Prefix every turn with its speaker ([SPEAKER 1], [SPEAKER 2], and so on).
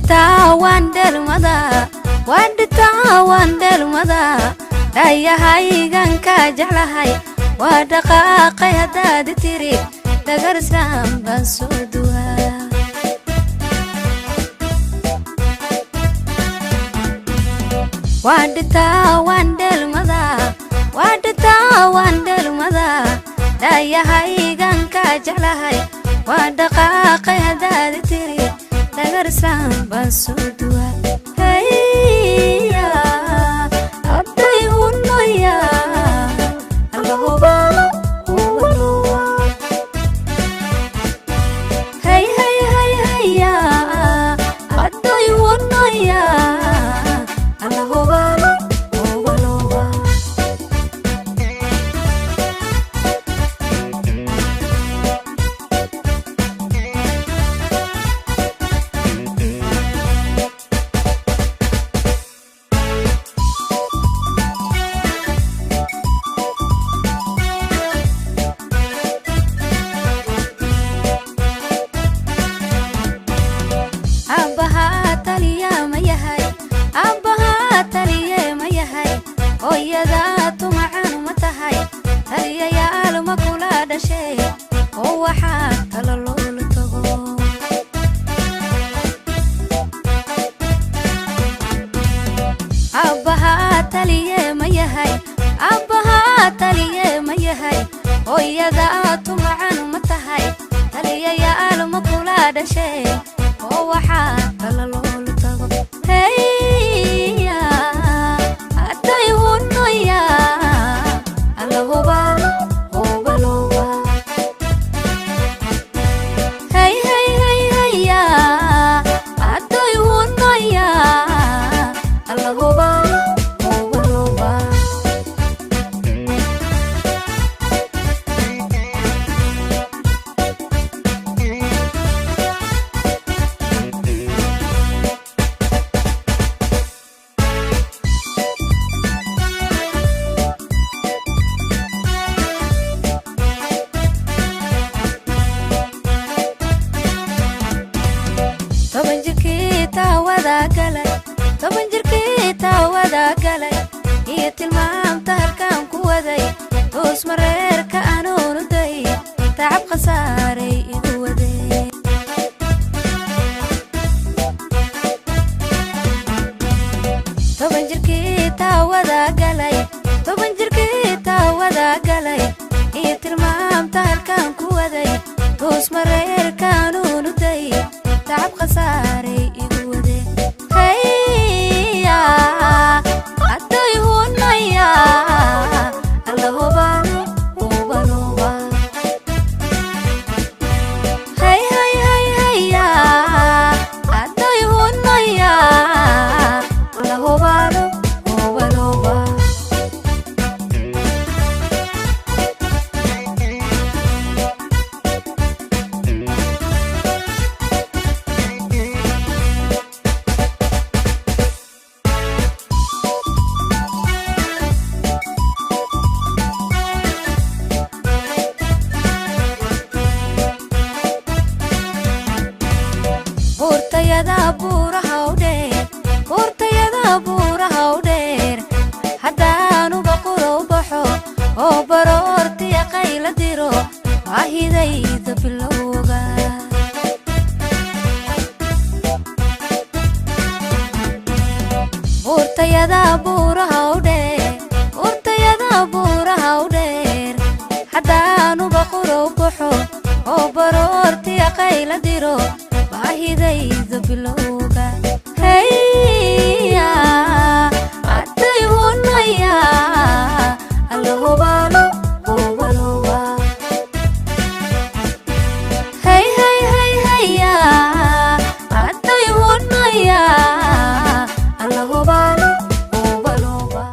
[SPEAKER 1] Waan dheelmadaa, waan dhitaa, waan dheelmadaa, dhayahaygan kaa jeclahay. Waa dhaqaaqay haddaad tiri, dhagar islaam baan soo duwaa. Waan dhitaa, waan dheelmadaa, waan dhitaa, waan dheelmadaa, dhayahaygan kaa jeclahay. Waa dhaqaaqay haddaad tiri, dhagar islaam baan soo duwaa. Haya hadday hunoya allahubaalo hubaluwa. Hey hey hey haya hadday hunoya allahubaalo hubaluwa. Aabbahaa taliya ma yahay? Aabbahaa taliye ma yahay? Hooyadaa tumacan ma tahay? Taliyayaal ma kula dhashay oo waxaa tala loola tago? Aabbahaa taliye ma yahay? Aabbahaa taliye ma yahay? Hooyadaa tumacan ma tahay? Taliyayaal ma kula dhashay oo waxaa tala loola tago? Heya hadday hunoya alla hubaalo hubaluwa. Hey hey hey heya hadday hunoya alla hubaalo hubaluwa. Toban jirkii taawada galay, 10 jirkii taawada galay, iyo tilmaamta halkaan ku waday, toos mareerka anuunu day, tacab khasaaray igu waday. 10 jirkii taawada galay, 10 jirkii taawada galay, iyo tilmaamta halkaan ku waday, toos mareerka anuunu day, tacab khasaaray igu waday. Heya hadday hunaya alla hubaalo hubaluba. Hey hey hey heya hadday hunaya alla hubaalo hubaluba. Buurtayada buuraha u dheer, buurtayada buuraha u dheer, hadaanuba quro u baxo oo baroortiya qayla diro, baahidayda bilowga. Buurtayada buuraha u dheer, buurtayada buuraha u dheer, hadaanuba quro u baxo oo baroortiya qayla diro, baahidayda bilowga.